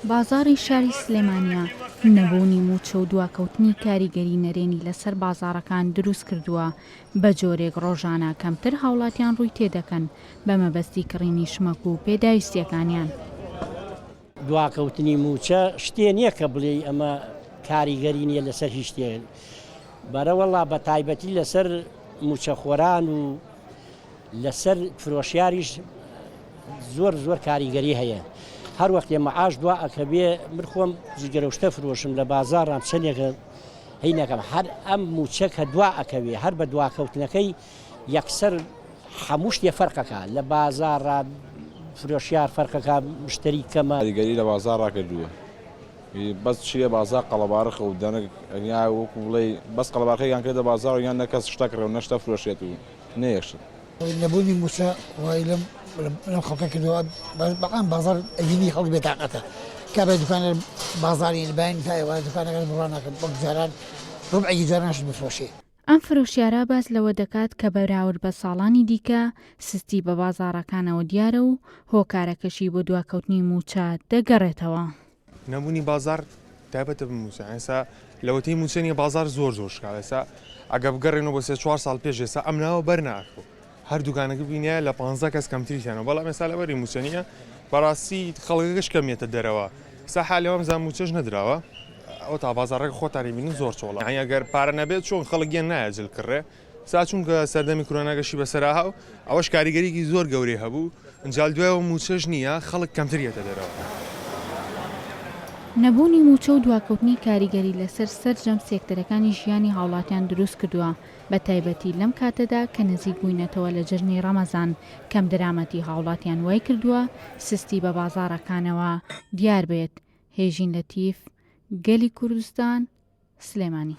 بازاڕی شاری سلێمانییە، نەبوونی مووچە و دواکەوتنی کاریگەری نەرێنی لەسەر بازاڕەکان دروستکردووە، بەجۆرێک ڕۆژانە کەمتر هاوڵاتیان ڕووی تێدەکەن بەمەبەستی کڕینی شمەک و پێداویستییەکانیان. دواکەوتنی مووچە شتێ نییە کە بڵێی ئەمە کاریگەری نییە لەسەر هیچ شتێ، بەرەوەڵا بەتایبەتی لەسەر مووچەخۆران و لەسەر فرۆشیاریش زۆر زۆر کاریگەری هەیە هەر وەختێ مەعاش دوا ئەکەوێ من خۆم جگەرەشتە فرۆشم لە بازاڕام چەندێکە هی نەکەم هەر ئەم موچە کە دوا ئەکەوێ هەر بە دواکەوتنەکەی یەکسەر هەموو شتێ فەرقەکە لە بازاڕا فرۆشیار فەرقەکە مشتری کەمە. کاریگەری لە بازاڕا کردووە بەس چیە بازاڕ قەڵەباڕخە و دەنک یا وەکو بڵێی بەس قەڵەباڕخێکیان کردە بازاڕ یان نە کەس شتە کڕێ و نە شتە فرۆشێت و نەیەشت. نەبوونی مووچە وای لەم لەم خەڵکە کردووە بەعام بازاڕ ئەبینی خەڵک بێتاقەتە کابرای دوکانە بازاڕی بەیانی تا ئێوارە دوکانەکان بڕوا ناکەن وەک جاران ڕوبعێکی جاران شت بفرۆشێ. ئەم فرۆشیارە باس لەوە دەکات کە بەراورد بە ساڵانی دیکە سستی بە بازاڕەکانەوە دیارە و هۆکارەکەشی بۆ دواکەوتنی مووچە دەگەڕێتەوە. نەبوونی بازاڕ تایبەتە بە مووچە ئێستا لەوەتەی مووچە نییە بازاڕ زۆر زۆر شکاوە ئێستا ئەگە بگەڕێنەوە بۆ سێ چوار ساڵ پێش ئێستا ئەم ناوە بەر ناکەوت هەر دوکانەکە بینایە لە پانزە کەس کەمتریشیانەوە بەڵام ئێستا لەبەری مووچە نییە بەڕاستی خەڵکەکەش کەمیەتە دەرەوە ئێستا حالی وامزانم مووچەش نەدراوە ئەو تا بازاڕەکە خۆتانی بینن زۆر چۆڵە یانی ئەگەر پارە نەبێت چۆن خەڵک گەن نایە جل کڕێ سا چونکە سەردەمی کرۆناگەشی بەسەرا هاو ئەوەش کاریگەریکی زۆر گەورەی هەبوو ئنجال دوایەوە مووچەش نییە خەڵک کەمتر یەتە دەرەوە. نەبوونی مووچە و دواکەوتنی کاریگەری لەسەر سەرجەم سێکتەرەکانی ژیانی هاوڵاتیان دروستکردووە، بەتایبەتی لەم کاتەدا کە نزیک بووینەتەوە لە جەژنی ڕەمەزان، کەمدەرامەتی هاوڵاتیان وایکردووە سستی بە بازاڕەکانەوە دیار بێت. هێژین لەتیف، گەلی کوردستان، سلێمانی.